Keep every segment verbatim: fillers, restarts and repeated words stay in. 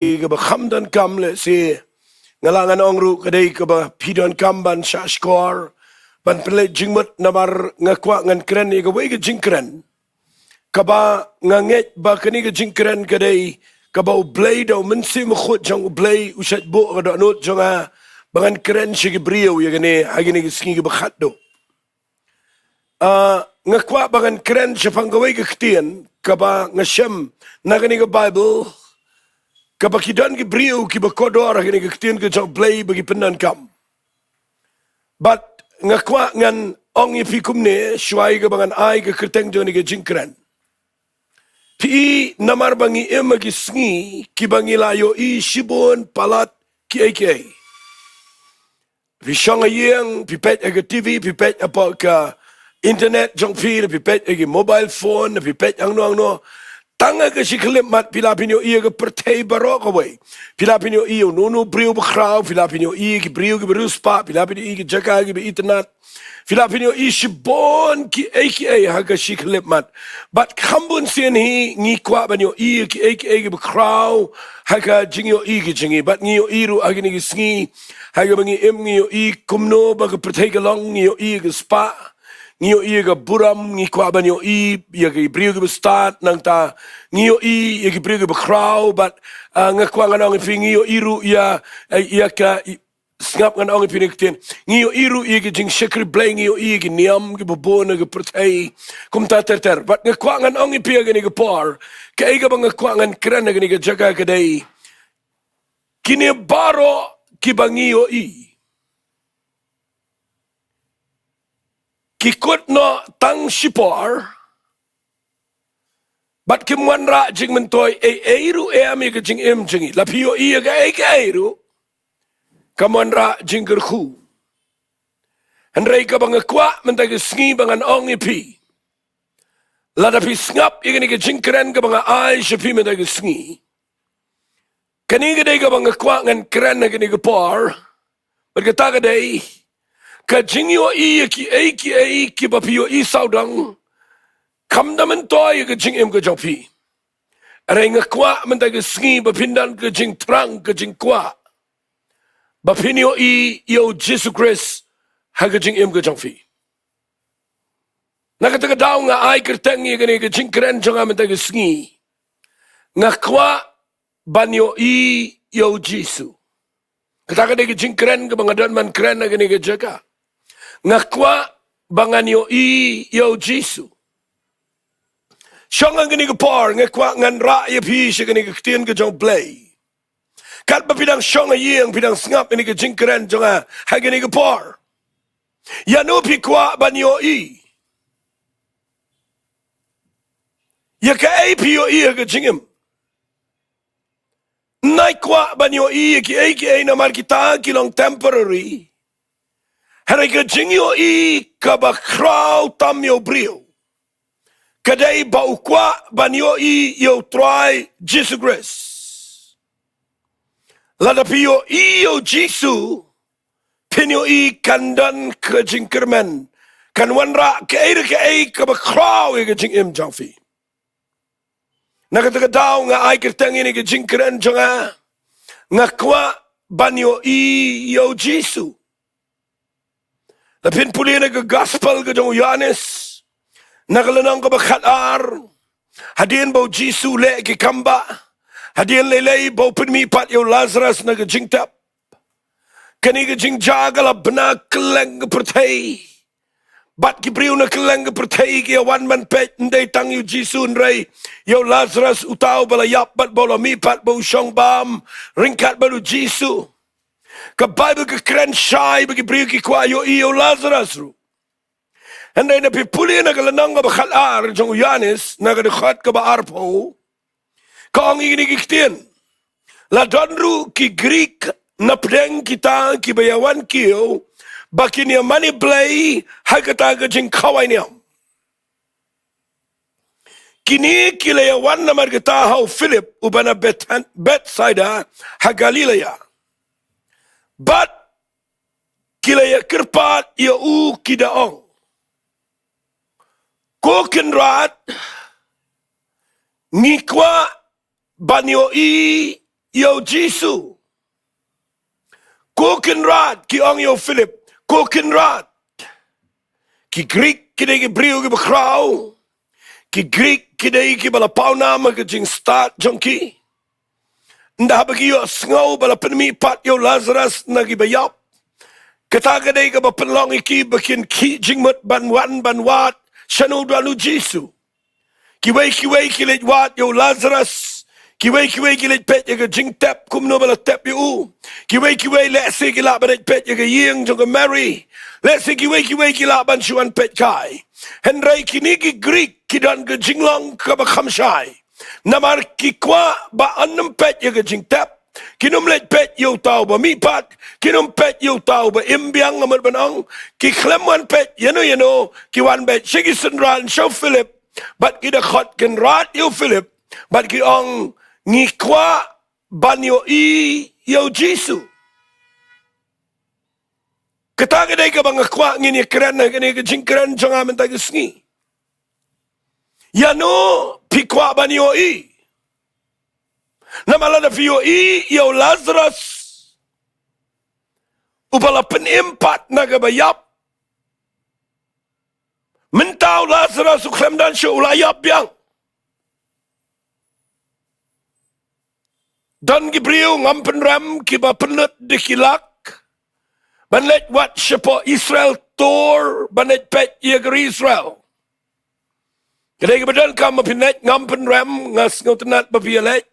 kaba kham donkam lehse nga lah ngan ong ruh ka dei kaba phi donkam ban shahshkor, ban pynleit jingmut namar nga kwah ngan kren ïa kawei ka jingkren kaba nga ngeit ba kane ka jingkren ka dei kaba U Blei da U Mynsiem Bakhuid jong U Blei u shait buh ha ka dohnud jong nga ba ngan kren sha ki briew ïa kane ha kine ki sngi kiba khatduh. Ah, nga kwah ba ngan kren shaphang kawei ka ktien kaba nga shem na kane ka Baibl kaba ki don ki briew kiba kordor ha kane ka ktien ka jong U Blei ba ki pyndonkam. Bad nga kwah ngan ong ïa phi kumne shuwa ïa kaba ngan ai ka kyrteng jong kane ka jingkren. Phi, namar ba ngi im ha ki sngi kiba ngi la ïohi shibun palat kiei kiei. Phi shong ha ïing, phi peit ha ka T V, phi peit hapoh ka internet jong phi, phi peit ha ki mobile phone, phi peit hangno hangno. Tang ha ka shi khyllipmat phi la phin ïohi ïa ka pyrthei baroh kawei. Phi la phin ïohi ïa uno uno u briew bakhraw, phi la phin ïohi ïa ki briew kiba riewspah, phi la phin ïohi ïa ki jaka kiba itynnad. Phi la phin ïohi shibun kiei kiei ha ka shi khyllipmat. Bad kham bun sien hi ngi kwah ban ïohi ïa kiei kiei kiba khraw ha ka jingïohi ka jong ngi. Bad ngi ïohi ruh ha kine ki sngi ha kaba ngi im ngi ïohi kumno ba ka pyrthei ka long, ngi ïohi ïa ka spah, ngi ïohi ïa ka burom, ngi kwah ban ïohi ïa ki briew kiba stad, nangta ngi ïohi ïa ki briew kiba khraw. Bad, ah, nga kwah ngan ong ïa phi ngi ïohi ruh ïa, ïa ka, sngap ngan ong ïa phi kine ki ktien. Ngi ïohi ruh ïa ki jingshakri Blei, ngi ïohi ïa ki niam kiba bun ha ka pyrthei. Kumta ter ter. Bad nga kwah ngan ong ïa phi ha kane ka por, kaei kaba nga kwah ngan kren ha kane ka jaka ka dei, kine baroh kiba ngi ïohi ki kut noh tang shipor. Bad kim wanrah jingmyntoi ei ei ruh em ïa ka jingim jong ngi. La phi ïohi ïa kaei kaei ruh, kam wanrah jingkyrkhu. Hynrei kaba nga kwah mynta ka sngi ba ngan ong ïa phi, lada phi sngap ïa kane ka jingkren kaba nga ai sha phi mynta ka sngi, kane ka dei kaba nga kwah ngan kren ha kane ka por. Bad kata ka dei ka jingïohi ïa kiei kiei kiba phi ïohi sawdong kam da myntoi ïa ka jingim ka jong phi. Hynrei nga kwah mynta ka sngi ba phin don ka jingthrang, ka jingkwah ba phin ïohi ïa U Jisu Khrist ha ka jingim ka jong phi. Na kata ka daw nga ai kyrteng ïa kane ka jingkren jong nga mynta ka sngi, Nga kwah ban ïohi ïa U Jisu. Kata ka dei ka jingkren kaba nga don ban kren ha kane ka jaka. Nga kwah ba ngan ïohi ïa U Jisu. Shong ha kane ka por nga kwah ngan rah ïa phi sha kane ka ktien ka jong U Blei. Katba phi dang shong ha ïing, phi dang sngap ïa kane ka jingkren jong nga ha kane ka por, ïano phi kwah ban ïohi? Ïa kaei phi ïohi ha ka jingim? Nga kwah ban ïohi ïa kiei kiei namar kita ki long temporary. Hynrei ka jingïohi kaba khraw tam ïa u briew ka dei ba u kwah ban ïohi ïa U Trai Jisu Khrist. Lada phi ïohi ïa U Jisu, phin ïohi kan don ka jingkyrmen, kan wanrah kaei re kaei kaba khraw ïa ka jingim jong phi. Na kata ka daw nga ai kyrteng ïa kane ka jingkren jong nga, Nga kwah ban ïohi ïa U Jisu. Lada phin pule na ka gospel ka jong u Ïoannis, na ka lynnong kaba khatar, hadien ba U Jisu u leh ki kambah, hadien lei lei ba u pynmih pat ïa u Lazarus na ka jingtep, kane ka jingjia ka la bna kylleng ka pyrthei. Bad ki briew na kylleng ka pyrthei ki ïa wan ban peit, ym dei tang ïa U Jisu hynrei ïa u Lazarus, uta uba la ïap bad ba u la mih pat ba u shong bam ryngkat bad U Jisu. Ka Baibl ka kren shai ba ki briew ki kwah ïohi ïa u Lazarus ruh. Hynrei lada phi pule na ka lynnong kaba khatar jong u Ïoannis, na ka dkhot kaba arphew, ka ong ïa kine ki ktien: La don ruh ki Grik napdeng kita kiba ïa wan kiew ba kin ïa mane blei ha kata ka jingkhawai niam. Kine ki la ïa wan namar kata ha u Philip uba na Beth-, Bethsaida ha Galilaia. Bad ki la ïa kyrpad ïa u, ki da ong, Ko Kynrad, ngi kwah ban ïohi ïa u Jisu. Ko Kynrad, ki ong ïa u Philip, ko Kynrad. Ki Greek ki dei ki briew kiba khraw. Ki Greek ki dei kiba la pawnam ha ka jingstad jong ki. Ynda haba ki ïohsngew ba la pynmihpat ïa u Lazarus na kiba ïap, kata ka dei kaba pynlong ïa ki ba kin khih jingmut ban wan ban wad shano don u Jisu. Kiwei kiwei ki leit wad ïa u Lazarus. Kiwei kiwei ki leit peit ïa ka jingtep kumno ba la tep ïa u. Kiwei kiwei lehse ki lah ban leit peit ïa ka ïing jong ka Mary. Lehse kiwei kiwei ki lah ban shu wan peit kai. Hynrei kine ki Greek ki don ka jinglong kaba kham shai. Namar ki kwah ba yn ym peit ïa ka jingtep. Kin ym leit peit ïa uta uba mihpat. Kin ym peit ïa uta uba im biang, nga mut ban ong. Ki khlem wan peit ïano ïano, ki wan beit sha ki synran, sha u Philip. Bad ki da khot Kynrad ïa u Philip. Bad ki ong, ngi kwah ban ïohi ïa u Jisu. Kata ka dei kaba nga kwah ngin ïakren ha kane ka jingkren jong nga mynta ka sngi. Ïano phi kwah ban ïohi? Namar lada phi ïohi ïa u Lazarus uba la pynim pat na kaba ïap, mynta u Lazarus u khlem don shuh, u la ïap biang. Don ki briew, ngam pynrem, kiba pynlut da ki lak ban leit wad shapoh Israel Tour ban leit peit ïa ka ri Israel. Ka dei kaba donkam ba phin leit, ngam pynrem, nga sngewtynnat ba phi ïaleit.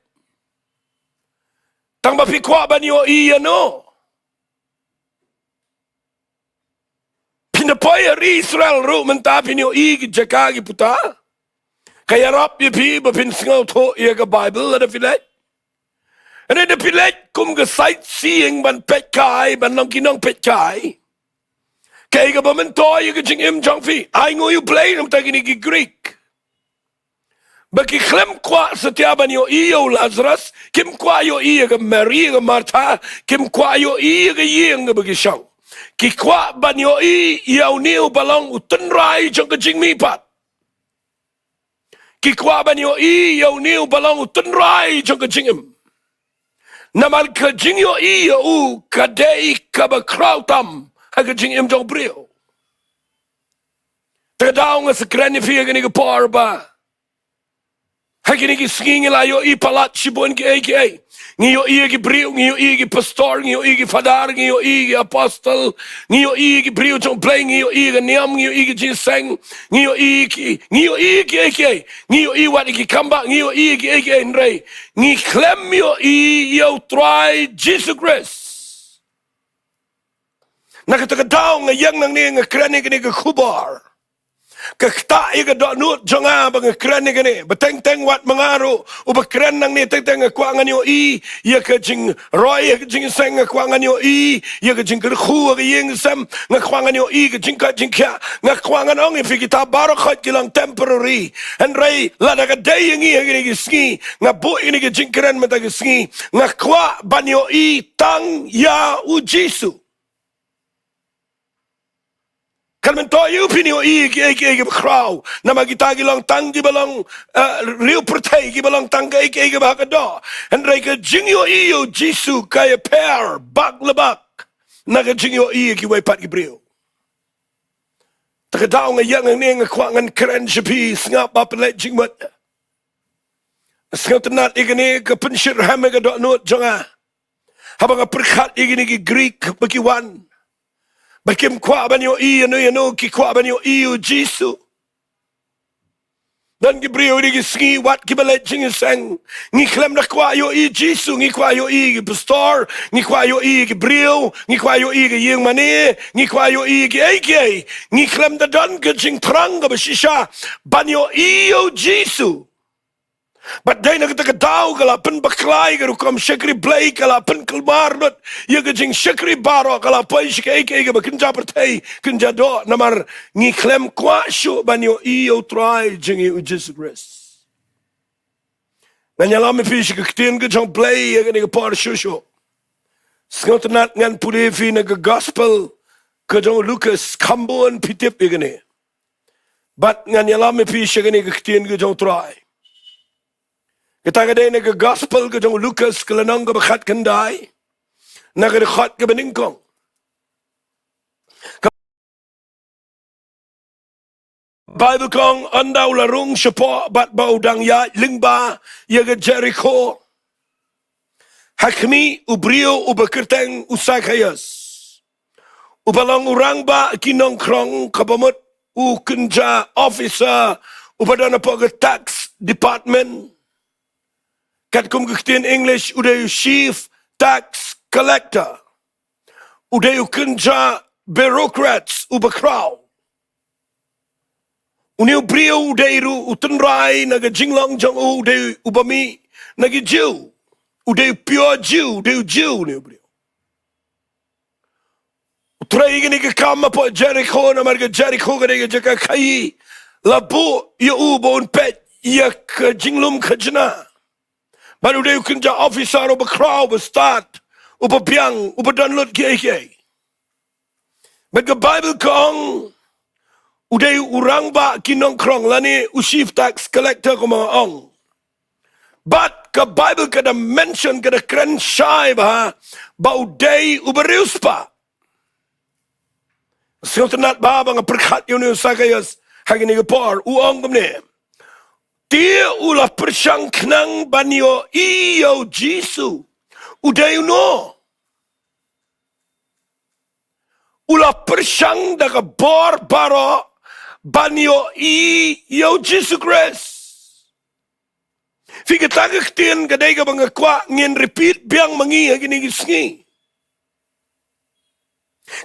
Tang ba phi kwah ban ïohi ïano? Phin da poi ha ri Israel ruh mynta, phin ïohi ki jaka ki puta. Ka ïarap ïa phi ba phin sngewthuh ïa ka Baibl lada phi leit. Hynrei da phi leit kum ka sightseeing ban peit kai, ban long ki nongpeitkai, kaei kaba myntoi ïa ka jingim jong phi? Ai nguh ïa U Blei namar kine ki Greek ba ki khlem kwah satia ban ïohi ïa u Lazarus, kim kwah ïohi ïa ka Mary, ïa ka Martha, kim kwah ïohi ïa ka ïing kaba ki shong. Ki kwah ban ïohi ïa une uba long u tynrai jong ka jingmihpat. Ki kwah ban ïohi ïa une uba long u tynrai jong ka jingim. Namar ka jingïohi ïa u ka dei kaba khraw tam ha ka jingim jong u briew. Te ka daw nga sa kren ïa phi ha kane ka por ba ha kine ki sngi ngi la ïohi palat shibun kiei kiei. Ngi ïohi ïa ki briew, ngi ïohi ïa ki pastor, ngi ïohi ïa ki fadar, ngi ïohi ïa ki apostol, ngi ïohi ïa ki briew jong U Blei, ngi ïohi ïa ka niam, ngi ïohi ïa ka jingïaseng, ngi ïohi ïa ki, ngi ïohi ïa kiei kiei. Ngi ïohi wat ïa ki kambah, ngi ïohi ïa kiei kiei, hynrei ngi khlem ïohi ïa U Trai Jisu Khrist. Na kata ka daw nga ïeng nangne, nga kren ïa kane ka khubor. Ka ktah ïa ka dohnud jong nga ba nga kren ïa kane. Ba teng teng wat ma nga ruh uba kren nangne, teng teng nga kwah ngan ïohi ïa ka jingroi ha ka jingïaseng, nga kwah ngan ïohi ïa ka jingkyrkhu ha ka ïing sem, nga kwah ngan ïohi ïa ka jingkoit jingkhiah. Nga kwah ngan ong ïa phi, kita baroh khoit ki long temporary. Hynrei lada ka dei ïa ngi ha kine ki sngi, nga buh ïa kane ka jingkren mynta ka sngi, nga kwah ban ïohi tang ïa U Jisu. Kan myntoi ïa u phin ïohi ïa kiei kiei kiba khraw, namar kita ki long tang kiba long, eh, riew pyrthei, kiba long tang kiei kiei kiba ha ka doh. Hynrei ka jingïohi ïa U Jisu ka ïapher bak la bak na ka jingïohi ïa kiwei pat ki briew. Te ka daw nga ïeng hangne, nga kwah ngan kren sha phi, sngap ba pynlait jingmut. Sngewtynnat ïa kane ka pynshit rhem ïa ka dohnud jong nga haba nga pyrkhat ïa kine ki Greek ba ki wan, ba kim kwah ban ïohi ïano ïano, ki kwah ban ïohi ïa U Jisu. Don ki briew ha kine ki sngi wat kiba leit jingïaseng, ngi khlem da kwah ïohi Jisu, ngi kwah ïohi ki pastor, ngi kwah ïohi ki briew, ngi kwah ïohi ki ïing mane, ngi kwah ïohi kiei kiei. Ngi khlem da don ka jingthrang kaba shisha ban ïohi ïa U Jisu. Bad dei na kata ka daw ka la pynbakla ïa ka rukom shakri Blei, ka la pynkulmar lut ïa ka jingshakri baroh, ka la poi sha kiei kiei kaba kynja pyrthei kynja doh, namar ngi khlem kwah shuh ban ïohi ïa U Trai jong ngi U Jisu Khrist. Ngan ïalam ïa phi sha ka ktien ka jong U Blei ïa kane ka por shuh shuh. Sngewtynnat ngan pule ïa phi na ka gospel ka jong u Lukas, kham bun phi tip ïa kane. Bad ngan ïalam ïa phi sha kane ka ktien ka jong U Trai. Kata ka dei na ka gospel ka jong u Lukas ka lynnong kaba khatkhyndai, na ka dkhot kaba nyngkong. Ka Baibl ka ong, ynda u la rung shapoh bad ba u dang ïaid lyngba ïa ka Jerikho, ha khmih u briew uba kyrteng u Sakhaios, uba long u rangbah ki nongkhrong, kaba mut u kynja officer uba don hapoh ka tax department. Katkum ka ktien English, u dei u chief tax collector. U dei u kynja bureaucrats uba khraw. Une u briew u dei ruh u tynrai na ka jinglong jong u, u dei uba mih na ki Jiw. U dei u pure Jiw, u dei u Jiw une u briew. U trei ïa kane ka kam hapoh Jerikho, namar ka Jerikho ka dei ka jaka khaïi. La buh ïa u ba un peit ïa ka jinglum khajna. Bad u dei u kynja officer uba khraw, uba stad, uba biang, uba don lut kiei kiei. Bad ka Baibl ka ong, u dei u rangbah ki nongkhrong, lane u chief tax collector kumba nga ong. Bad ka Baibl ka da mention, ka da kren shai bha ba u dei uba riewspah. Sngewtynnat bha ba nga pyrkhat ïa une u Sakhaios ha kane ka por, u ong kumne. Te u la pyrshang khnang ban ïohi ïa u Jisu. U dei uno. U la pyrshang da ka bor baroh ban ïohi ïa u Jisu Khrist. Phi, kata ka ktien ka dei kaba nga kwah ngin repeat biang ma ngi ha kine ki sngi.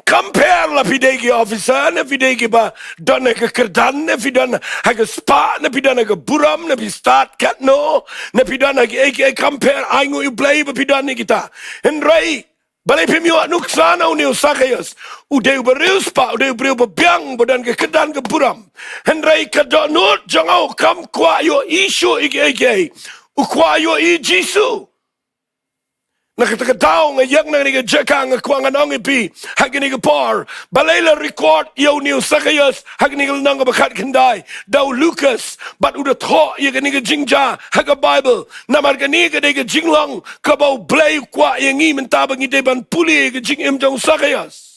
Kam pher la phi dei ki officer, ne phi dei kiba don ha ka kyrdan, ne phi don ha ka spah, ne phi don ha ka burom, ne phi stad katno, ne phi don ha kiei kiei, kam pher, ainguh ïa U Blei ba phi don ïa kita. Hynrei balei phim ïoh nuksa na une u Sakhaios? U dei uba riewspah, u dei u briew ba biang, ba don ka kyrdan ka burom. Hynrei ka dohnud jong u kam kwah ïohi shuh ïa kiei kiei. U kwah ïohi Jisu. Na kata ka daw nga ïeng na kane ka jaka, nga kwah ngan ong ïa phi ha kane ka por, balei la record ïa une u Sakhaios ha kane ka lynnong kaba khatkhyndai da u Lukas, bad u da thoh ïa kane ka jingjia ha ka Baibl? Namar kane ka dei ka jinglong kaba U Blei u kwah ïa ngi mynta ba ngi dei ban pule ïa ka jingim jong u Sakhaios.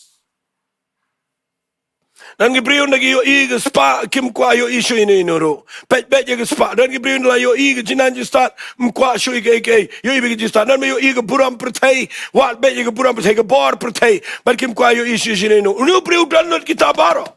Don ki briew ynda ki ïohi ka spah kim kwah ïohi shuh ïa ino ino ruh. Peit beit ïa ka spah. Don ki briew ynda la ïohi ka jingnang jingstad, ym kwah shuh ïa kiei kiei. Ïohi beit ka jingstad. Don ba ïohi ka burom pyrthei, wad beit ïa ka burom pyrthei, ka bor pyrthei, bad kim kwah ïohi shuh ïa ino ino. Une u briew u don lut kita baroh.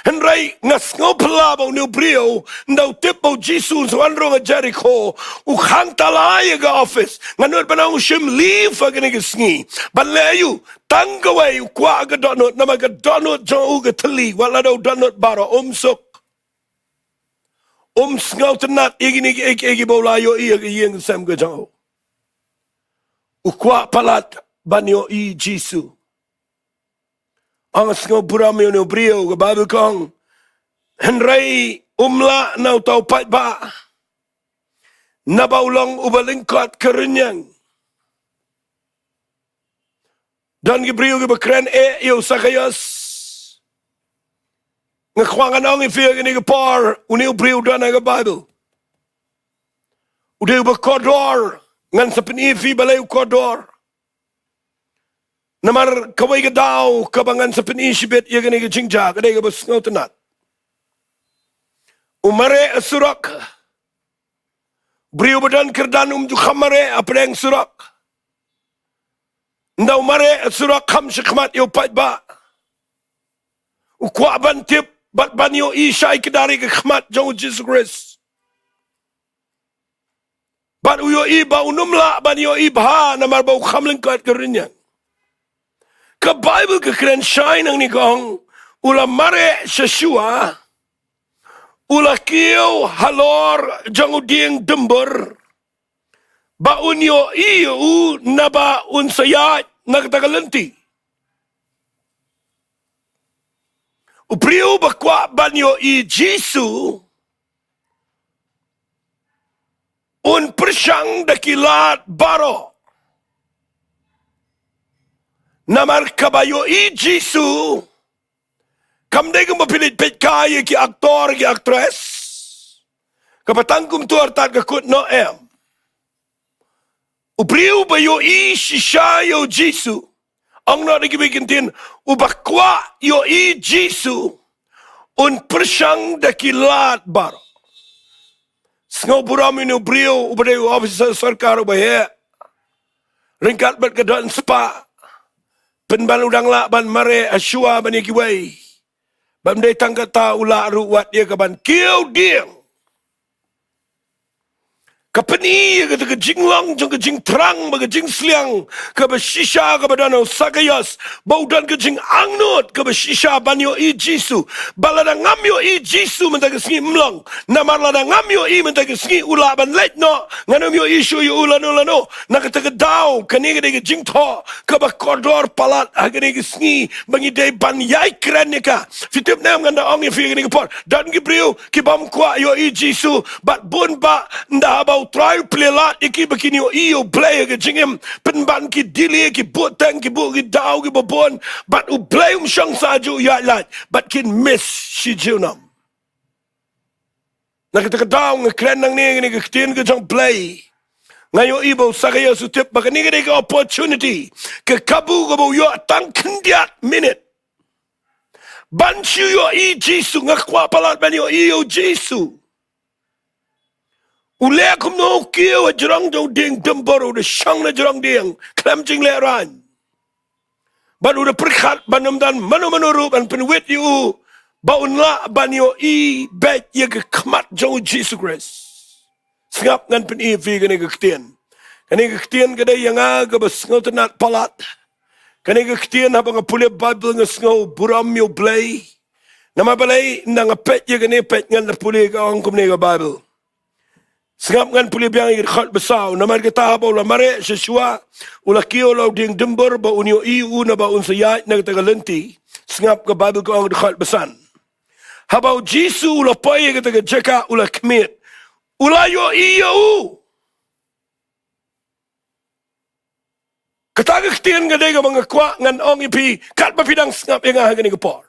Hynrei nga sngewphylla ba une u briew, ynda u tip ba u Jisu un sa wan rung ha Jerikho, u khang talai ïa ka office. Nga nud ban ong u shim leave ha kane ka sngi. Ban leh aïu? Tang kawei, u kwah ka dohnud, namar ka dohnud jong u ka thylli, wat la da u don lut baroh, um suk. Um sngewtynnat ïa kine kiei kiei kiba u la ïohi ha ka ïing sem ka jong u. U kwah palat ban ïohi Jisu. Ong, sngewburom ïa une u briew, ka Baibl ka ong. Hynrei um lah na uta u paidbah, naba u long uba lyngkot ka rynïeng. Don ki briew kiba kren eh ïa u Sakhaios. Nga kwah ngan ong ïa phi ha kane ka por, une u briew u don ha ka Baibl. U dei uba kordor, ngan sa pyni ïa phi balei u kordor. Namar kawei ka daw kaba ngan sa pyni shibit ïa kane ka jingjia, ka dei kaba sngewtynnat. U mareh ha surok. Briew ba don kyrdan um ju kham mareh hapdeng surok. Ynda u mareh ha surok, kham shakhmat ïa u paidbah. U kwah ban tip bad ban ïohi shai kdar ïa ka khmat jong u Jisu Khrist. Bad u ïohi ba un ym lah ban ïohi bha namar ba u kham lyngkot ka rynïeng. Ka Baibl ka kren shai nangne, ka ong, u la mareh sha shuwa, u la kiew halor jong u dieng dymbur, ba un ïohi ïa u naba un sa ïaid na kata ka lynti. U briew ba kwah ban ïohi Jisu, un pyrshang da ki lad baroh. Namar kaba ïohi Jisu, kam dei kumba phi leit peit kai ïa ki aktor, ki aktres. Kaba tang kumto artat ka kut noh, em. U briew ba ïohi shisha ïa u Jisu, ong noh da ki bynta ktien, uba kwah ïohi Jisu, un pyrshang da ki lad baroh. Sngewburom ïa une u briew uba dei u ophisar sorkar uba heh, ryngkat bad ka don spah, pynban u dang lah ban mareh shuwa ban ïa kiwei. Bym dei tang kata, u lah ruh wat ïa ka ban kiew dieng. Ka pyni ïa kata ka jinglong jong ka jingthrang bad ka jingsliang kaba shisha kaba don ha u Sakaios, ba u don ka jingangnud kaba shisha ban ïohi Jisu. Ba lada ngam ïohi Jisu mynta ka sngi, ym long. Namar lada ngam ïohi mynta ka sngi, u lah ban leit noh, ngan ym ïohi shuh ïa u lano lano. Na kata ka daw, kane ka dei ka jingthoh kaba kordor palat ha kane ka sngi, ba ngi dei ban ïai kren ïa ka. Phi tip ne em, ngan da ong ïa phi ha kane ka por, don ki briew ki bym kwah ïohi Jisu, bad bun bah, ynda haba u Trai u plie lad ïa ki ba kin ïohi ïa u Blei ha ka jingim, pynban ki delay, ki buh teng, ki buh ki daw kiba bun, bad u Blei um shong sa ju ïaid lait, bad kin miss shi junom. Na kata ka daw nga kren nangne kane ka ktien ka jong u Blei. Nga ïohi ba u Sakaios u tip ba kane ka dei ka opportunity, ka kabu kaba u ïoh tang khyndiat minit ban shu ïohi Jisu. Nga kwah palat ban ïohi ïa u Jisu. U leh kumno? U kiew hajrong jong u dieng dumbur, u da shong na jrong dieng khlem jinglehrain. Bad u da pyrkhat ban ym don mano mano ruh ban pynwit ïa u, ba un lah ban ïohi beit ïa ka khmat jong u Jisu Khrist. Sngap, ngan pyni ïa phi kane ka ktien. Kane ka ktien ka dei ïa nga kaba sngewtynnat palat. Kane ka ktien, haba nga pule Baibl nga sngewburom ïa u Blei. Namar balei? Ynda nga peit ïa kane, peit, ngan da pule ka ong kumne ka Baibl. Sngap, ngan pule biang ïa ka dkhot ba saw. Namar kata haba u la mareh shisha, u la kiew la u dieng dumbur ba un ïohi u naba un sa ïaid na kata ka lynti. Sngap, ka Baibl ka ong, dkhot ba san, haba u Jisu u la poi ha kata ka jaka, u la khmied, u la ïohi ïa u. Kata ka ktien ka dei kaba nga kwah ngan ong ïa phi, katba phi dang sngap ïa nga ha kane ka por.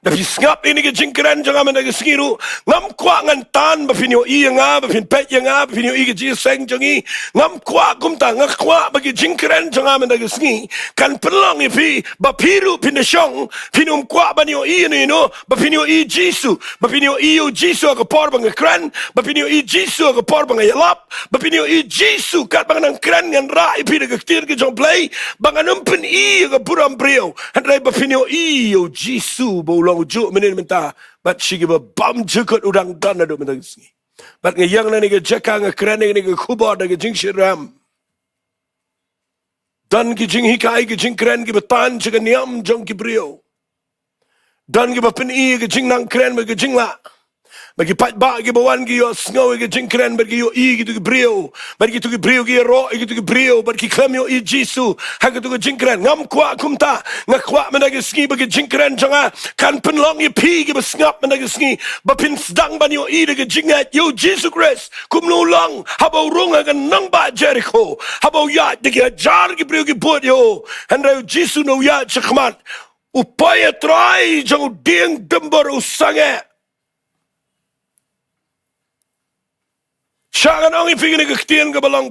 Da phi sngap ïa kane ka jingkren jong nga mynta ka sngi ruh, ngam kwah ngan tan ba phin ïohi ïa nga, ba phin peit ïa nga, ba phin ïohi ka jingseng jong ngi. Ngam kwah kumta, nga kwah ba ka jingkren jong nga mynta ka sngi kan pynlong ïa phi ba phi ruh phin da shong, phin ym kwah ban ïohi ïano ïano, ba phin ïohi Jisu, ba phin ïohi ïa u Jisu ha ka por ba nga kren, ba phin ïohi Jisu ha ka por ba nga ïalap, ba phin ïohi Jisu. Katba ngan kren ngan rah ïa phi da ka ktien ka jong u Blei, ba ngan ym pyni ïa ka burom briew, hynrei ba phin ïohi ïa u Jisu ba u long u juh mynhynnin mynta, bad shi kiba bym jukut u dang don naduh mynta ka sngi. Bad nga ïeng na kane ka jaka, nga kren na kane ka khubor da ka jingshitrhem. Don ki jinghikai, ki jingkren kiba tan sha ka niam jong ki briew. Don kiba pyni ïa ka jingnang kren bad ka jinglah. Bad ki paidbah kiba wan ki ïohsngew ïa ka jingkren bad ki ïohi ïa kito ki briew. Bad kito ki briew ki ïaroh ïa kito ki briew bad ki khlem ïohi Jisu ha kato ka jingkren. Ngam kwah kumta. Nga kwah mynta ka sngi ba ka jingkren jong nga kan pynlong ïa phi kiba sngap mynta ka sngi ba phin sdang ban ïohi da ka jingngeit ïa u Jisu Khrist. Kumno u long haba u rung ha ka nongbah Jerikho, haba u ïaid da ki hajar ki briew ki bud ïa u. Hynrei u Jisu, haba u ïaid shakhmat, u poi ha trai jong u dieng dumbur, u sangeh. Sha ngan ong ïa phi kane ka ktien kaba long,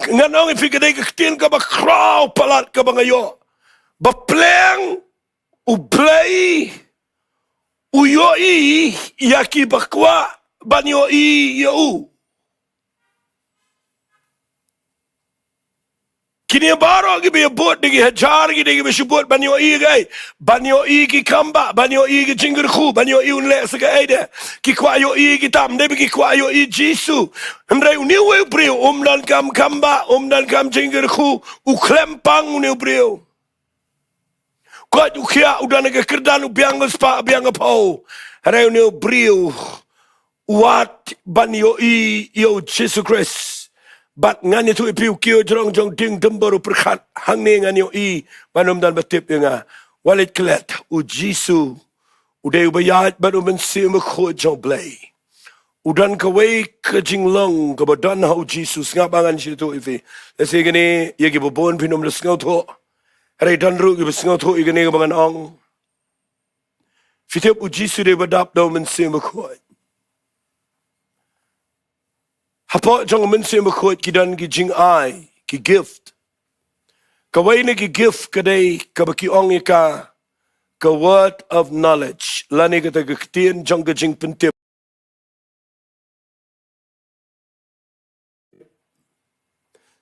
ngan ong ïa phi kane ka ktien kaba khraw palat kaba nga ïoh. Ba pleng U Blei u ïohi ïa kiba kwah ban ïohi ïa u. Kine baroh kiba ïa bud, da ki hajar ki, da kiba shu bud ban ïohi ïa kaei? Ban ïohi ki kambah, ban ïohi ki jingkyrkhu, ban ïohi un leh sa kaei de. Ki kwah ïohi kita, ym dei ba ki kwah ïohi Jisu. Hynrei une uwei u briew um donkam kambah, um donkam jingkyrkhu, u khlem pang une u briew. Koit u khiah, u don ha ka kyrdan, u biang ka spah, biang ka phew. Hynrei une u briew u wad ban ïohi ïa u Jisu Khrist. Bad ngan ïathuh ïa phi, u kiew jrong jong dieng dumbur, u pyrkhat, hangne ngan ïohi ban ym don ba tip ïa nga. Wat leit klet, u Jisu u dei uba ïaid bad u Mynsiem Bakhuid jong U Blei. U don kawei ka jinglong kaba don ha u Jisu. Sngap ba ngan sa ïathuh ïa phi. Lehse kane ïa kiba bun phin ym da sngewthuh. Hynrei don ruh kiba sngewthuh ïa kane kaba ngan ong. Phi tip, u Jisu dei uba dap da u Mynsiem Bakhuid. Hapoh jong u Mynsiem Bakhuid ki don ki jingai, ki gift. Kawei na ki gift ka dei kaba ki ong ïa ka, ka word of knowledge, lane kata ka ktien jong ka jingpyntip.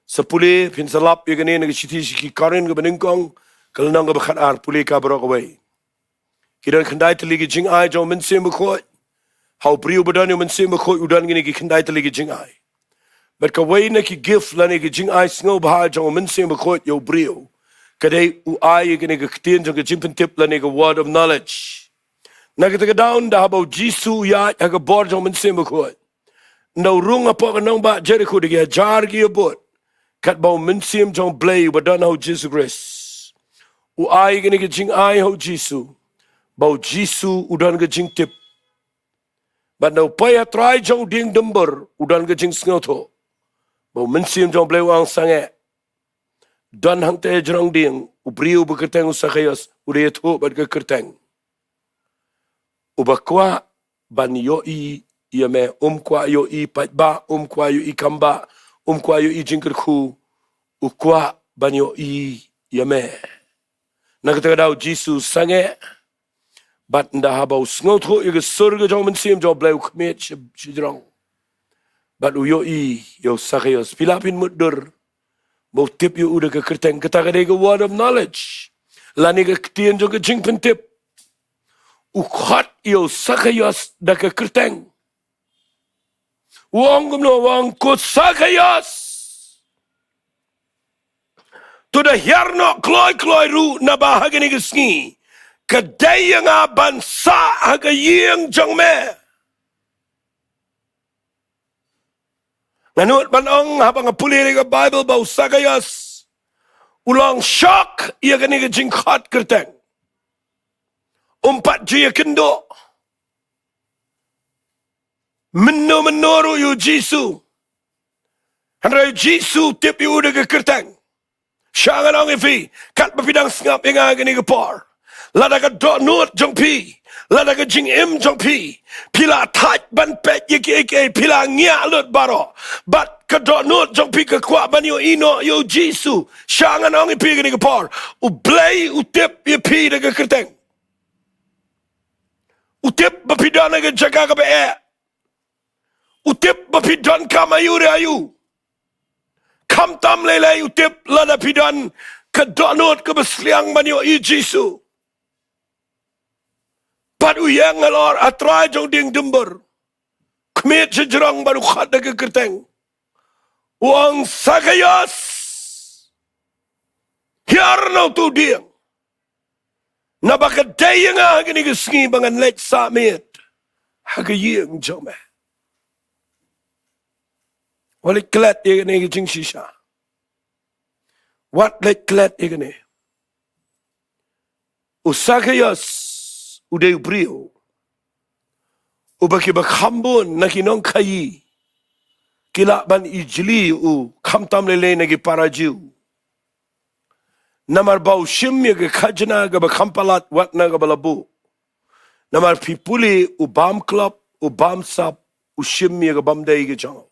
Sa pule, phin sa lap ïa kane na ka shithi sha ki Korinth kaba nyngkong, ka lynnong kaba khatar, pule ka baroh kawei. Ki don khyndai tylli ki jingai jong u Mynsiem Bakhuid. Ha u briew ba don ïa u Mynsiem Bakhuid u don kine ki khyndai tylli ki jingai. Bad kawei na ki gift lane ki jingai sngewbha jong u Mynsiem Bakhuid ïa u briew, ka dei u ai ïa kane ka ktien jong ka jingpyntip lane ka word of knowledge. Na kata ka daw ynda haba u Jisu u ïaid ha ka bor jong u Mynsiem Bakhuid, ynda u rung hapoh ka nongbah Jerikho da ki hajar ki ïabud, katba u Mynsiem jong u Blei uba don ha u Jisu Khrist u ai kane ka jingai ha u Jisu, ba u Jisu u don ka jingtip. Bad ynda u poi ha trai jong u dieng dumbur u don ka jingsngewthuh ba u Mynsiem jong u Blei u ong sangeh. Don hangta ha jrong dieng u briew ba kyrteng u Sakhaios, u dei ïathuh bad ka kyrteng. Uba kwah ban ïohi ïa me, um kwah ïohi paidbah, um kwah ïohi kambah, um kwah ïohi jingkyrkhu, u kwah ban ïohi ïa me. Na kata ka daw u Jisu u sangeh, bad ynda haba u sngewthuh ïa ka sur ka jong u Mynsiem jong u Blei u khmied shi, shijrong. Bad u ïohi ïa u Sakhaios. Phi lah phin mutdur ba u tip ïa u da ka kyrteng, kata ka dei ka word of knowledge, lane ka ktien jong ka jingpyntip. U khot ïa u Sakhaios da ka kyrteng. U ong kumno? U ong, ko Sakhaios, to da hiar noh kloi kloi ruh, naba ha kane ka sngi ka dei ïa nga ban sah ha ka ïing jong me. Nga nud ban ong haba nga pule ïa ka Bible ba u Sakhaios u long shock ïa kane ka jingkhot kyrteng. Um pat ju ïakynduh mynno mynno ruh ïa u Jisu. Hynrei u Jisu u tip ïa u da ka kyrteng. Sha ngan ong ïa phi, katba phi dang sngap ïa nga kane ka por, lada ka dohnud jong phi, lada ka jingim jong phi, phi la thait ban peit ïa kiei kiei, phi la ngiah lut baroh, bad ka dohnud jong phi ka kwah ban ïohi noh ïa u Jisu, sha ngan ong ïa phi kane ka por, u Blei u tip ïa phi da ka kyrteng. U tip ba phi don ha ka jaka kaba eh. U tip ba phi donkam aïu re aïu. Khamtam lei lei u tip lada phi don ka dohnud kaba sliang ban ïohi Jisu. Bad u ïeng halor ha trai jong dieng dumbur, khmied shajrong bad u khot da ka kyrteng. U ong, Sakhaios, hiar noh tu dieng. Naba ka dei ïa nga ha kane ka sngi ba ngan leit sah miet ha ka ïing jong me. Wat leit klet ïa kane ka jingshisha. Wat leit klet ïa kane. U Sakhaios u dei u briew uba kiba kham bun na ki nongkhaïi ki lah ban ijli ïa u, khamtam lei lei na ki para Jiw. Namar ba u shim ïa ka khajna kaba kham palat wat na kaba la buh. Namar phi pule, u bam klop, u bam sap, u shim ïa ka bym dei ka jong u.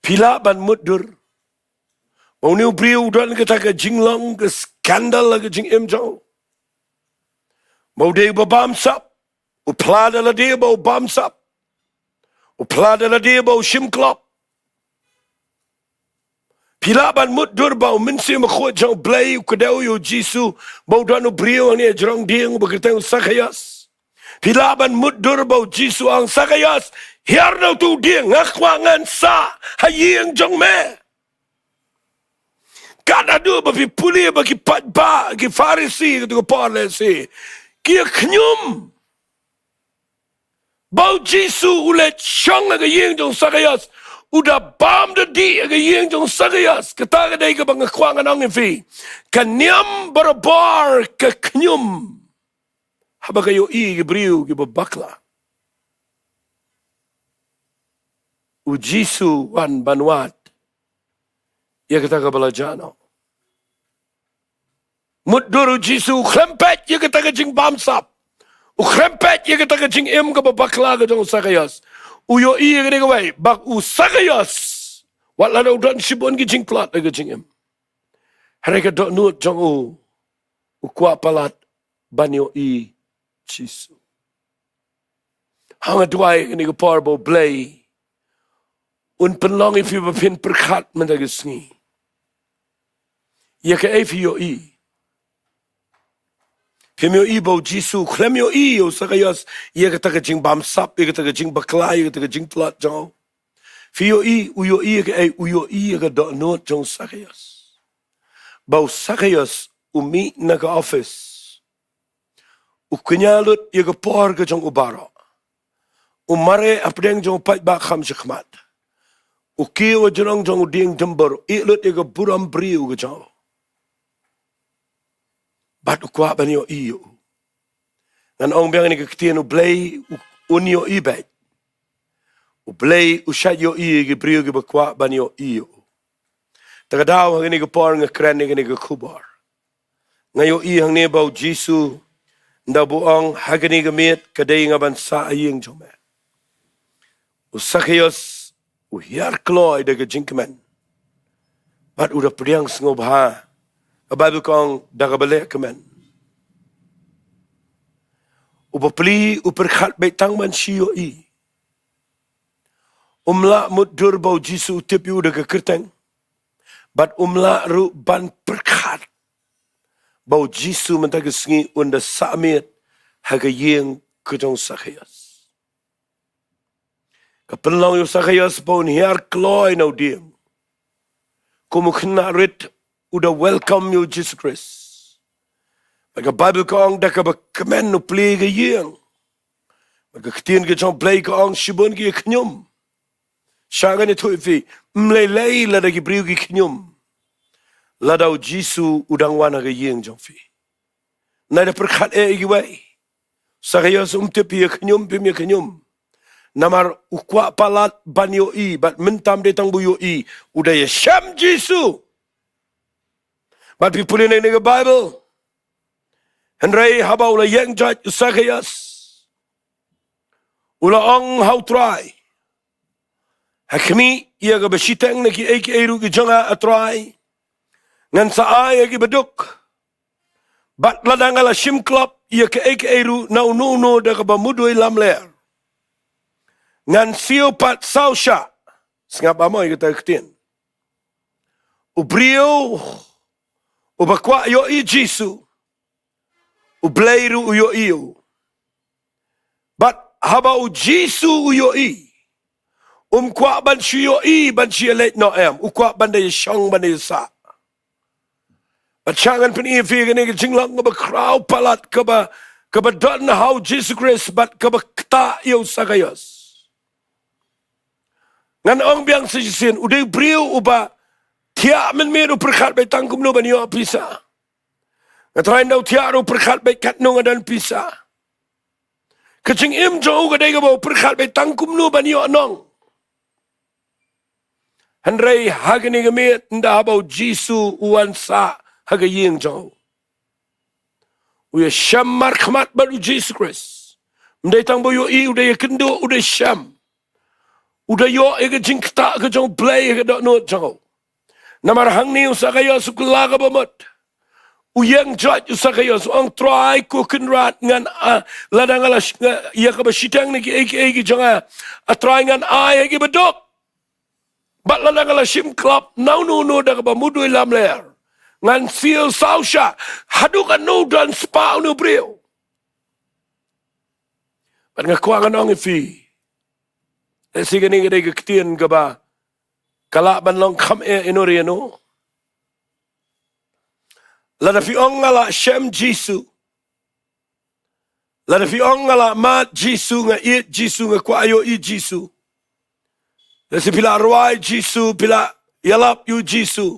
Phi lah ban mutdur ba une u briew u don kata ka jinglong, ka scandal ha ka jingim jong u. Ba u dei uba bam sap, u phla da lade ba u bam sap, u phla da lade ba u shim klop. Phi lah ban mutdur ba u Mynsiem Bakhuid jong u Blei u kdew ïa u Jisu ba u don u briew hangne ha jrong dieng uba kyrteng u Sakhaios. Phi lah ban mutdur ba u Jisu u ong, Sakhaios, hiar noh tu dieng, nga kwah ngan sah ha ïing jong me. Kat haduh ba phi pule ba ki paidbah, ki Pharisi, katu ka por lehse ki ïa khñium ba u Jisu u leit shong ha ka ïing jong u Sakhaios, u da bam da dih ha ka ïing jong u Sakhaios. Kata ka dei kaba nga kwah ngan ong ïa phi. Ka niam barabor ka khñium haba ka ïohi ïa ki briew kiba bakla. U Jisu u wan ban wad ïa kata kaba la jah noh. Mutdur u Jisu u khlem peit ïa kata ka jingbam sap, u khlem peit ïa kata ka jingim kaba bakla ka jong u Sakhaios. u ïohi ïa kane kawei, ba u Sakaios, wat lada u don shibun ki jingtlot ha ka jingim, hynrei ka dohnud jong u, u kwah palat ban ïohi Jisu. Haba nga duwai ïa kane ka por ba U Blei un pynlong ïa phi ba phin pyrkhat mynta ka sngi ïa kaei phi ïohi. Phim ïohi ba u Jisu u khlem ïohi ïa u Sakaios ïa kata ka jingbamsap, ïa kata ka jingbakla, ïa kata ka jingtlot jong u. Phi ïohi, u ïohi ïa kaei? U ïohi ïa ka dohnud jong u Sakaios. Ba u Sakaios u mih na ka office, u kñia lut ïa ka por ka jong u baroh, u mareh hapdeng jong u paidbah kham shakhmat, u kiew hajrong jong u dieng dymbor, u ïeh lut ïa ka burom briew ka jong u, bad u kwah ban ïohi ïa u. Ngan ong biang ïa kane ka ktien, U Blei u, un ïohi beit. U Blei u shait ïohi ïa ki briew kiba kwah ban ïohi ïa u. Te ka daw ha kane ka por nga kren ïa kane ka khubor, nga ïohi hangne ba u Jisu, ynda u ong, ha kane ka miet ka dei nga ban sah ha ïing jong me, u Sakaios u hiar kloi da ka jingkmen, bad u da pdiang sngewbha, ka Baibl ka ong, da kaba leh kmen. U bapli u pyrkhat beit tang ban shu ïohi. Um lah mutdur ba u Jisu u tip ïa u da ka kyrteng, bad um lah ruh ban pyrkhat ba u Jisu mynta ka sngi un da sah miet ha ka ïing ka jong u Sakaios. Ka pynlong ïa u Sakaios ba un hiar kloi na u dieng, kum u khynnah rit u da welcome ïa u Jisu Khrist. Bad ka Baibl ka ong, da kaba kmen u plie ka ïing. Bad ka ktien ka jong U Blei ka ong, shibun ki khñium. Sha ngan ïathuh ïa phi, ym lei lei lada ki briew ki khñium lada u Jisu u dang wan ha ka ïing jong phi. Nai da pyrkhat eh ïa kiwei. Sakaios um tip phi ïa khñium, phim ïa khñium. Namar u kwah palat ban ïohi, bad mynta ym dei tang ba u ïohi, u da ïashem Jisu. Bad phi pule na kane ka Baibl, hynrei haba u la ïeng joit u Sakaios, u la ong ha u Trai, ha khmih ïa kaba shiteng na kiei kiei ruh ki jong nga, A Trai, ngan sa ai ha kiba duk. Bad lada nga la shim klop ïa kaei kaei ruh na uno uno da kaba mudui lamler, ngan siew pat saw shah. Sngap ba mo ïa kata ka ktien. U briew uba kwah ïohi Jisu, U Blei ruh u ïohi ïa u. Bad haba u Jisu u ïohi, um kwah ban shu ïohi ban shu ïaleit noh em, u kwah ban da ïashong ban da ïasah. Bad sha ngan pyni ïa phi kane ka jinglong kaba khraw palat kaba, kaba don ha u Jisu Khrist bad kaba ktah ïa u Sakaios. Ngan ong biang sa shisien, u dei u briew uba thiah mynmiet, u pyrkhat beit tang kumno ban ïoh pisa. Nga trai, ynda u thiah ruh u pyrkhat beit katno nga don pisa. Ka jingim jong u ka dei kaba u pyrkhat beit tang kumno ban ïoh nong. Hynrei ha kane ka miet, ynda haba u Jisu u wan sah ha ka ïing jong u, u ïashem markhmat bad u Jisu Khrist. Ym dei tang ba u ïohi, u da ïakynduh, u da shem. U da ïoh ïa ka jingktah ka jong U Blei ha ka dohnud jong u. Namar hangne u Sakaios u kylla kaba mut. U ïeng joit u Sakaios, u ong, Trai ko Kynrad, ngan, ah, lada nga la sh-, nga, ïa kaba shiteng na kiei kiei ki jong nga, A Trai, ngan ai ha kiba duk. Bad lada nga la shim klop na uno uno da kaba mudui lamler, ngan siew saw shah. Haduh katno u don spah une u briew? Bad nga kwah ngan ong ïa phi, lehse kane ka dei ka ktien kaba ka lah ban long kham eh ino re ino. Lada phi ong nga la shem Jisu, lada phi ong nga la mad Jisu, nga ïeit Jisu, nga kwah ïohi Jisu, lehse phi la rwai Jisu, phi la ïalap ïa u Jisu,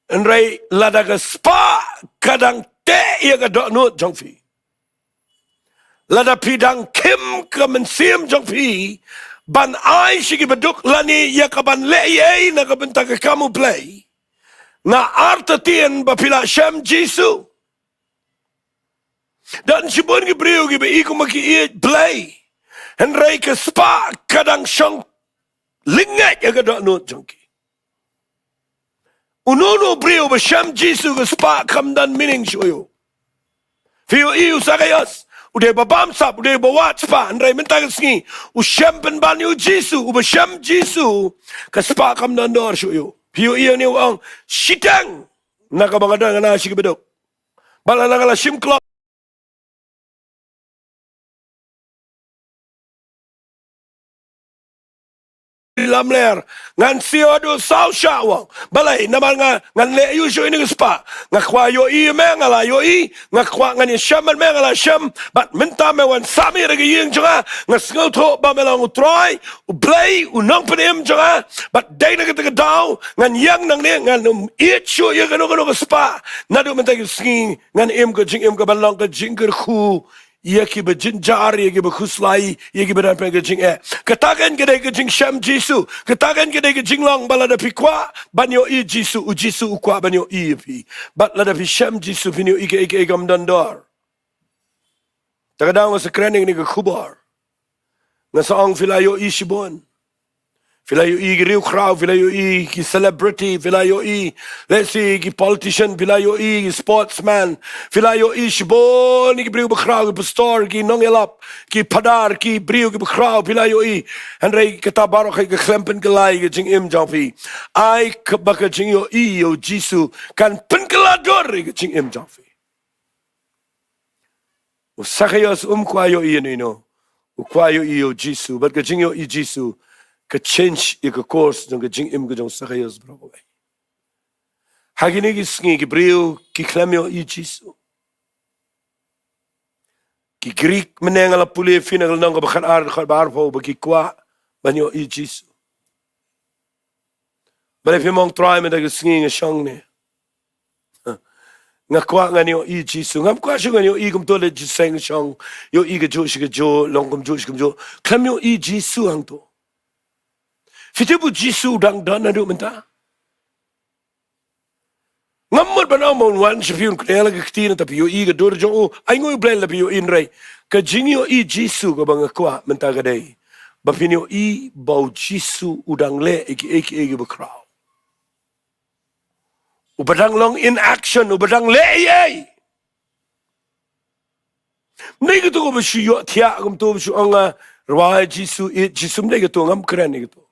hynrei lada ka spah ka dang teh ïa ka dohnud jong phi, lada phi dang khim ka mynsiem jong phi ban ai sha kiba duk lane ïa ka ban leh ei ei na ka bynta ka kam U Blei, nga artatien ba phi la shem Jisu. Don shibun ki briew kiba i kumba ki ïeit Blei, Hynrei ka spah ka dang shong lyngngait ïa ka dohnud jong ki. Uno uno u briew ba shem Jisu, ka spah kam don meaning shuh ïa u. Phi ïohi u Sakhios, u dei ba bamsap, u dei ba wad spah, hynrei mynta ka sngi u shem pynban ïa u Jisu, u ba shem Jisu, ka spah kam don dor shuh ïa u. Phi ïohi ïa une u ong, shiteng na kaba nga don nga na sha ki baduk. Bad lada nga la shim klop lamler, ngan siew haduh saw shah, u ong. Balei? Namar nga, ngan leh ïa u shuh ïa une u spah. Nga kwah ïohi ïa me, nga la ïohi. Nga kwah ngan ïashem bad me, nga la shem. Bad mynta me wan sah mih ha ka ïing jong nga, nga sngewthuh ba me long u Trai, u Blei, u Nongpynim jong nga. Bad dei na kata ka daw ngan ïeng nangne, ngan ym ïeit shuh ïa kano kano ka spah. Naduh mynta ka sngi ngan im ka jingim kaban long ka jingkyrkhu ïa ki ba jynjar, ïa ki ba khuslai, ïa ki ba don peit ka jingeh. Kata kan ka dei ka jingshem Jisu. Kata kan ka dei ka jinglong ba lada phi kwah ban ïohi Jisu, u Jisu u kwah ban ïohi ïa phi. Bad lada phi shem Jisu, phin ïohi kaei kaei kam don dor. Te ka daw nga sa kren ïa kane ka khubor. Nga sa ong phi la ïohi shibun. Phi la ïohi ki riewkhraw, phi la ïohi ki celebrity, phi la ïohi, let's say, ki politician, phi la ïohi ki sportsman, phi la ïohi shibun ki briew bakhraw, ki pastor, ki nongïalap, ki phadar, ki briew ki bakhraw, phi la ïohi. Hynrei kata baroh ka khlem pynkylla ïa ka jingim jong phi. Ai kaba ka jingïohi ïa u Jisu kan pynkylla dur ïa ka jingim jong phi. U Sakhios um kwah ïohi ïano ïano. U kwah ïohi ïa u Jisu. Bad ka jingïohi Jisu ka change ïa ka course jong ka jingim ka jong u Sakhios baroh kawei. Ha kine ki sngi ki briew ki khlem ïohi Jisu. Ki Greek mynne nga la pule ïa phi na ka lynnong kaba khatar, khatar ba arphew ba ki kwah ban ïohi Jisu. Balei phim ong, Trai, mynta ka sngi nga shong ne, nga kwah ngan ïohi Jisu. Ngam kwah shuh ngan ïohi kumto leit jingïaseng shong, ïohi kajuh shi kajuh, long kumjuh shi kumjuh. Khlem ïohi Jisu hangto. Phi tip u Jisu u dang don haduh mynta. Ngam mut ban ong ba un wan sha phi un kren la ka kti na, te phi ïohi ka dur jong u. Ai nguh ïa u Blei lada phi ïohi, hynrei ka jingïohi Jisu kaba nga kwah mynta ka dei ba phin ïohi ba u Jisu u dang leh ïa kiei kiei kiba khraw. Uba dang long in action, uba dang leh ei ei. Ym dei kato kaba shu ïohthiah kumto, ba shu ong, ah, rwai Jisu, ïeit Jisu, ym dei kato, ngam kren ïa kato.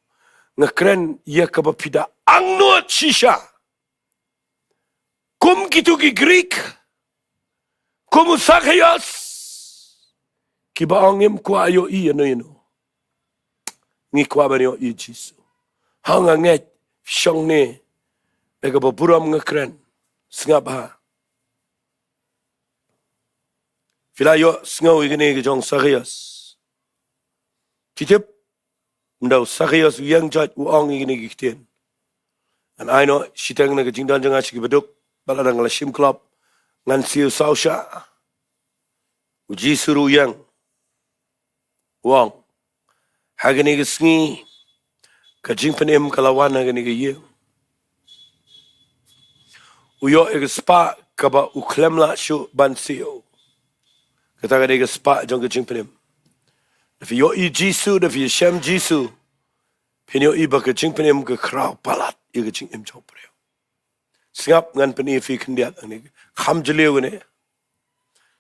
Nga kren ïa kaba phi da angnud shisha. Kum kito ki Greek, kum u Sakhios, kiba ong, ngim kwah ïohi ïano ïano. Ngi kwah ban ïohi Jisu. Ha, nga ngeit shong ne, ïa kaba burom nga kren. Sngap ha. Phi la ïohsngew ïa kane ka jong u Sakhios. Phi tip, ynda u Sakhios u ïeng jait u ong ïa kine ki ktien. Ngan ai noh shiteng na ka jingdon jong nga sha ki baduk, bad lada nga la shim klop, ngan siew saw shah. U Jisu ruh u ïeng. U ong, ha kane ka sngi, ka jingpynim ka la wan ha kane ka ïing. U ïoh ïa ka spah kaba u khlem lah shuh ban siew. Kata ka dei ka spah jong ka jingpynim. Da phi ïohi Jisu, da phi ïashem Jisu, phin ïohi ba ka jingpynim ka khraw palat ïa ka jingim jong u briew. Sngap, ngan pyni ïa phi khyndiat hangne. Kham jylliew hangne.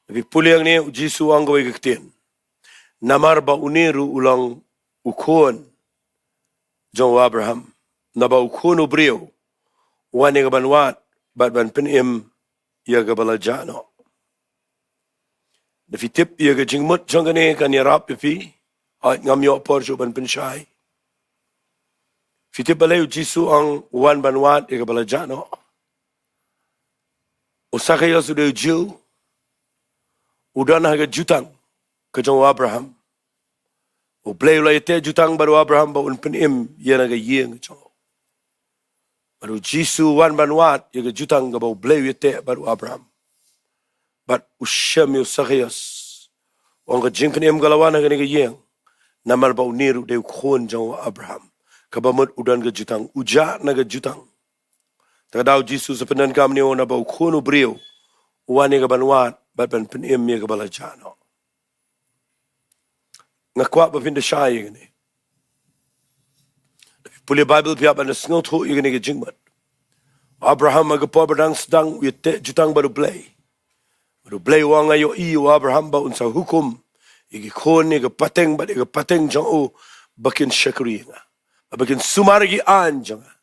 Da phi pule hangne, u Jisu u ong kawei ka ktien. Namar ba une ruh u long u khun jong u Abraham. Naba u Khun u briew u wan ïa kaban wad bad ban pynim ïa kaba la jah noh. Da phi tip ïa ka jingmut jong kane, kan ïarap ïa phi. Hooid, ngam ïoh por shuh ban pynshai. Phi tip balei u Jisu u ong u wan ban wad ïa kaba la jah noh? U Sakhios u dei u Jiw, u don ha ka jutang ka jong u Abraham. U Blei u la ïateh jutang bad u Abraham ba un pynim ïa na ka ïing ka jong u. Bad u Jisu u wan ban wad ïa ka jutang kaba u Blei u ïateh bad u Abraham. Bad u shem ïa u Sakhios. U ong ka jingpynim ka la wan ha kane ka ïing. Namar ba une ruh u dei u khun jong u Abraham. Kaba mut u don ka jutang, u jah na ka jutang. Te ka daw u Jisu u sa pyndonkam ïa u, naba u Khun u briew u wan ïa kaban wad bad ban pynim ïa kaba la jah noh. Nga kwah ba phin da shai ïa kane. Pule Baibl phi hap ban da sngewthuh ïa kane ka jingmut. Abraham ha ka por ba dang sdang u ïateh jutang bad U Blei. Bad U Blei u ong, nga ïohi ïa u Abraham ba un sa hukum ïa ki khun ïa ka pateng bad ïa ka pateng jong u ba kin shakri ïa nga, ba kin sumar ïa ki aiñ jong nga.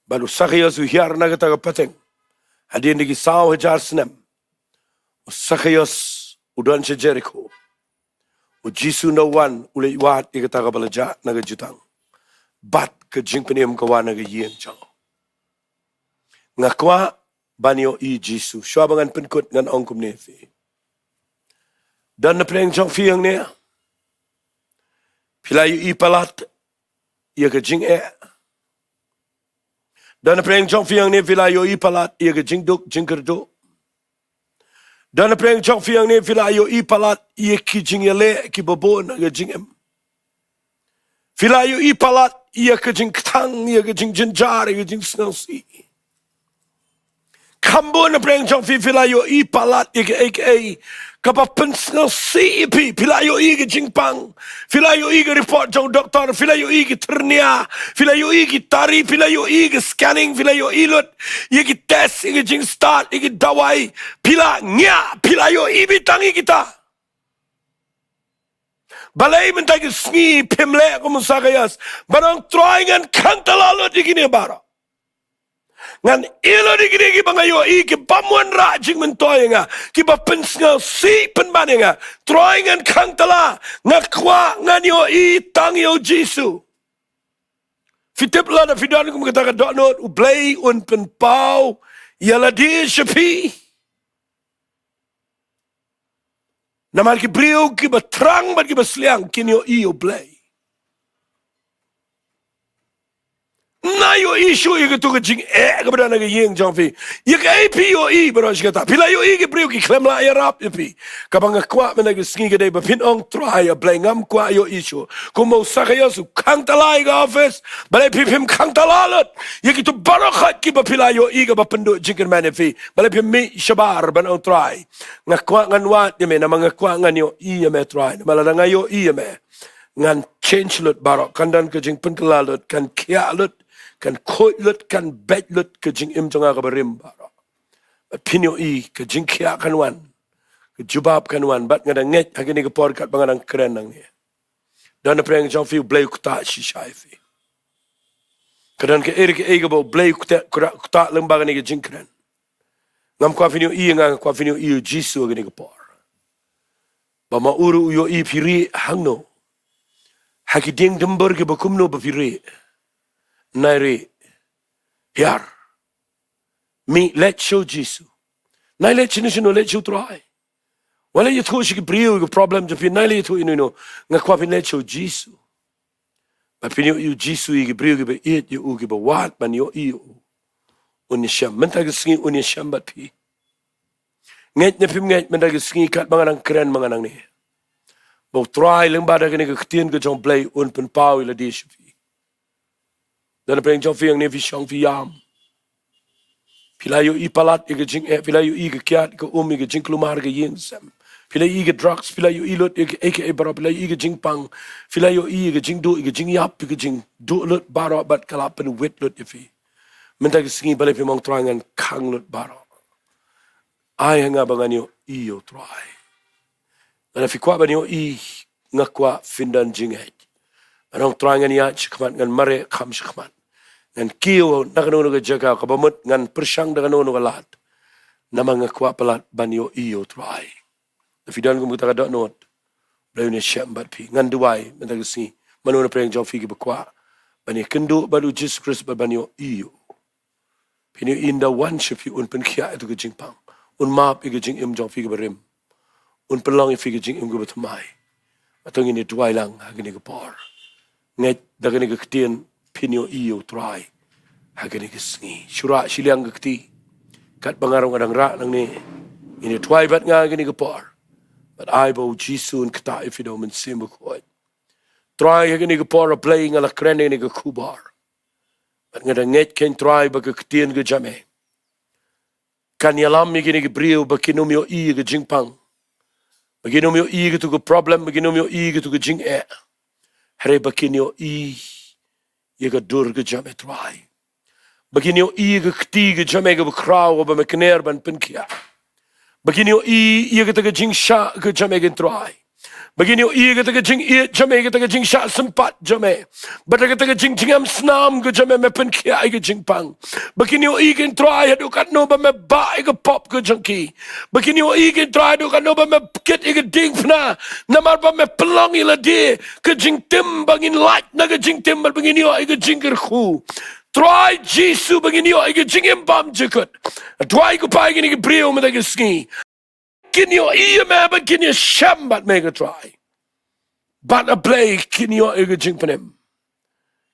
Bad u Sakaios u hiar na kata ka pateng. Hadien da ki saw hajar snem, u Sakaios u don sha Jerikho. U Jisu u wan, u leit wad ïa kata kaba la jah na ka jutang. Bad ka jingpynim ka wan na ka ïing jong u. Nga kwah ban ïohi Jisu. Shuwa ba ngan pynkut, ngan ong kumne ïa phi. Don na pdeng jong phi hangne, phi la ïohi palat ïa ka jingeh. Don na pdeng jong phi hangne, phi la ïohi palat ïa ka jingduk jingkyrduh. Don na pdeng jong phi hangne, phi la ïohi palat ïa ki jingïaleh kiba bun ha ka jingim. Phi la ïohi palat ïa ka jingkthang, ïa ka jingjynjar, ïa ka jingsngewsih. Kham bun na pdeng jong phi, phi la ïohi palat ïa kaei kaei kaba pynsngewsih ïa phi. Phi la ïohi ka jingpang, phi la ïohi ka report jong doktor, phi la ïohi ki thyrnia, phi la ïohi ki tari, phi la ïohi ka scanning, phi la ïohi lut ïa ki test, ïa ki jingstad, ïa ki dawai. Phi la ngiah, phi la ïohi beit tang ïa kita. Balei mynta ka sngi phim leh kum u Sakaios ban ong, Trai, ngan khang tala lut ïa kine baroh. Ngan ïeh lut ïa kine kiba nga ïohi ki bym wanrah jingmyntoi ïa nga, kiba pynsngewsih pynban ïa nga. Trai, ngan khang tala, nga kwah ngan ïohi tang ïa u Jisu. Phi tip, lada phi don kum kata ka dohnud, U Blei un pynpaw ïa lade sha phi. Namar ki briew kiba thrang bad kiba sliang kin ïohi ïa U Blei. Nga ïohi shuh ïa kato ka jingeh kaba don ha ka ïing jong phi. Ïa kaei phi ïohi baroh shi katta? Phi la ïohi ki briew ki khlem lah ïarap ïa phi? Kaba nga kwah mynta ka sngi ka dei ba phin ong, Trai, A Blei, ngam kwah ïohi shuh. Kumba u Sakaios u khang tala ïa ka office, balei phi phim khang tala lut ïa kito baroh khoit kiba phi la ïohi kaba pynduh jingkyrmen ïa phi? Balei phim mih shabar ban ong, Trai, nga kwah ngan wad ïa me, namar nga kwah ngan ïohi ïa me, Trai. Namar lada nga ïohi ïa me, ngan change lut baroh, kan don ka jingpynkylla lut, kan khiah lut, kan khuid lut, kan beit lut ka jingim jong nga kaba rim baroh. Bad phin ïohi ka jingkhiah kan wan, ka jubab kan wan. Bad nga da ngeit ha kane ka por katba nga dang kren nangne, don na pdeng jong phi U Blei u ktah shisha ïa phi. Ka don kaei re kaei kaba U Blei u ktah, u ktah lyngba kane ka jingkren. Ngam kwah phin ïohi ïa nga, nga kwah phin ïohi ïa u Jisu ha kane ka por. Ba ma u ruh u ïohi phi rieh hangno, ha ki dieng dymbor kiba kumno ba phi rieh. Nai rieh. Hiar. Mih leit sha u Jisu. Nai leit shano shano, leit sha u Trai. Wat leit ïathuh sha ki briew ïa ka problem jong phi, nai leit ïathuh ïano ïano. Nga kwah phin leit sha u Jisu. Bad phin ïohi ïa u Jisu, ïa ki briew kiba ïeit ïa u, kiba wad ban ïohi ïa u, un ïashem. Mynta ka sngi un ïashem bad phi. Ngeit ne phim ngeit, mynta ka sngi katba nga dang kren ma nga nangne, ba u Trai lyngba da kane ka ktien ka jong U Blei un pynpaw ïa lade sha phi. Don na pdeng jong phi hangne, phi shong phi ïam. Phi la ïohi palat ïa ka jingeh, phi la ïohi ka kiad ka um, ïa ka jingkulmar ka ïing sem. Phi la ïohi ka drugs, phi la ïohi lut ïa kaei kaei baroh, phi la ïohi ka jingpang, phi la ïohi ïa ka jingduh, ïa ka jingïap, ïa ka jingduh lut baroh, bad ka la pynwit lut ïa phi. Mynta ka sngi balei phim ong, Trai, ngan khang lut baroh. Ai ha nga ba ngan ïohi ïa u Trai. Lada phi kwah ban ïohi, nga kwah phin don jingngeit. Ngan ong, Trai, ngan ïaid shakhmat, ngan mareh kham shakhmat, ngan kiew na kano kano ka jaka, kaba mut ngan pyrshang da kano kano ka lad. Namar nga kwah palat ban ïohi ïa u Trai. Lada phi don kum kata ka dohnud, U Blei un ïashem bad phi. Ngan duwai mynta ka sngi, mano na pdeng jong phi kiba kwah ban ïakynduh bad u Jisu Khrist bad ban ïohi ïa u. Phin ïohi ynda u wan sha phi, un pynkhiah ïa ka jingpang, un map ïa ka jingim jong phi kaba rim, un pynlong ïa phi ka jingim kaba thymmai. Bad to ngin ïa duwai lang ha kane ka por. Ngeit da kane ka ktien phin ïohi ïa u Trai ha kane ka sngi. Shu rah shiliang ka kti, katba nga ruh nga dang rah nangne. Ngin ïa duwai bad nga ha kane ka por. Bad ai ba u Jisu un ktah ïa phi da u Mynsiem Bakhuid. Trai, ha kane ka por, A Blei, nga la kren ïa kane ka khubor. Bad nga da ngeit kein, Trai, ba ka ktien ka jong me kan ïalam ïa kine ki briew ba kin ym ïohi ïa ka jingpang. Ba kin ym ïohi ïa katu ka problem, ba kin ym ïohi ïa katu ka jingeh. Hynrei ba kin ïohi ïa ka dur ka jong me Trai. Ba kin ïohi ïa ka kti ka jong me kaba khraw kaba me kner ban pynkhiah. Ba kin ïohi ïa kata ka jingshah ka jong me Trai. Ba kin ïohi ïa kata ka jingïeit jong me, kata ka jingshah sympat jong me. Bad kata ka jingjngem snam ka jong me, me pynkhiah ïa ka jingpang. Ba kin ïohi Trai haduh katno ba me bah ïa ka pop ka jong ki. Ba kin ïohi Trai haduh katno ba me kit ïa ka diengphna. Namar ba me pynlong ïa lade ka jingtim ba ngin lait na ka jingtim bad ba ngin ïoh ïa ka jingkyrkhu. Trai Jisu, ba ngin ïoh ïa ka jingim bymjukut. Trai, ko Pa, ïa kine ki briew mynta ka sngi. Kin ïohi ïa me bad kin ïashem bad me ko Trai. Bad A Blei kin ïoh ïa ka jingpynim.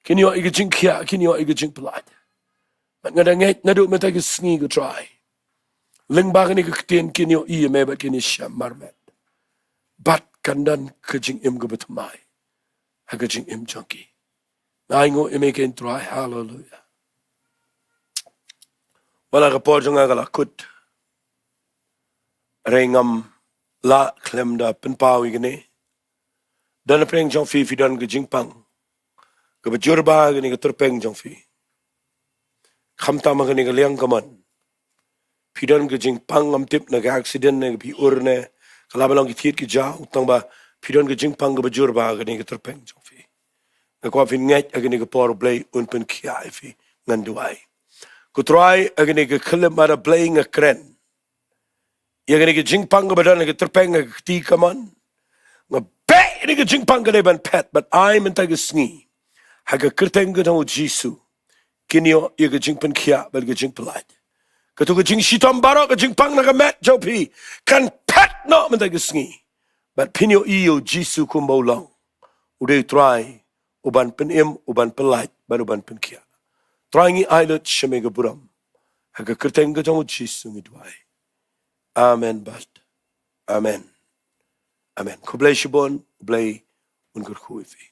Kin ïoh ïa ka jingkhiah, kin ïoh ïa ka jingpyllait. Bad nga da ngeit naduh mynta ka sngi ko Trai. Lyngba kane ka ktien kin ïohi ïa me bad kin ïashem marmet. Bad kan don ka jingim kaba thymmai ha ka jingim jong ki. Nga ainguh ïa me ko Trai, haleluya. Wat la ka por jong nga ka la kut. Hynrei ngam lah khlem da pynpaw ïa kane. Don napdeng jong phi, phi don ka jingpang kaba jur bha ha kane ka tyrpeng jong phi. Khamtam ha kane ka liang kamon. Phi don ka jingpang, ngam tip na ka accident ne ka phi ur ne ka la ba long ki thied ki jaw, tang ba phi don ka jingpang kaba jur bha ha kane ka tyrpeng jong phi. Nga kwah phin ngeit ha kane ka por U Blei un pynkhiah ïa phi, ngan duwai. Ko Trai, ha kane ka khyllipmat A Blei nga kren ïa kane ka jingpang kaba don ha ka tyrpeng ha ka kti kamon. Nga beh ïa kane ka jingpang ka dei ban phet, bad ai mynta ka sngi ha ka kyrteng ka jong U Jisu kin ïoh ïa ka jingpynkhiah bad ka jingpyllait. Katu ka jingshitom baroh, ka jingpang na ka met jong phi kan phet noh mynta ka sngi. Bad phin ïohi ïa U Jisu kumba u long, u dei U Trai uban pynim, uban pyllait bad uban pynkhiah. Trai, ngi ai lut sha me ka burom. Ha ka kyrteng ka jong U Jisu ngi duwai. Amen bad amen. Amen. Khublei shibun, U Blei un kyrkhu ïa phi.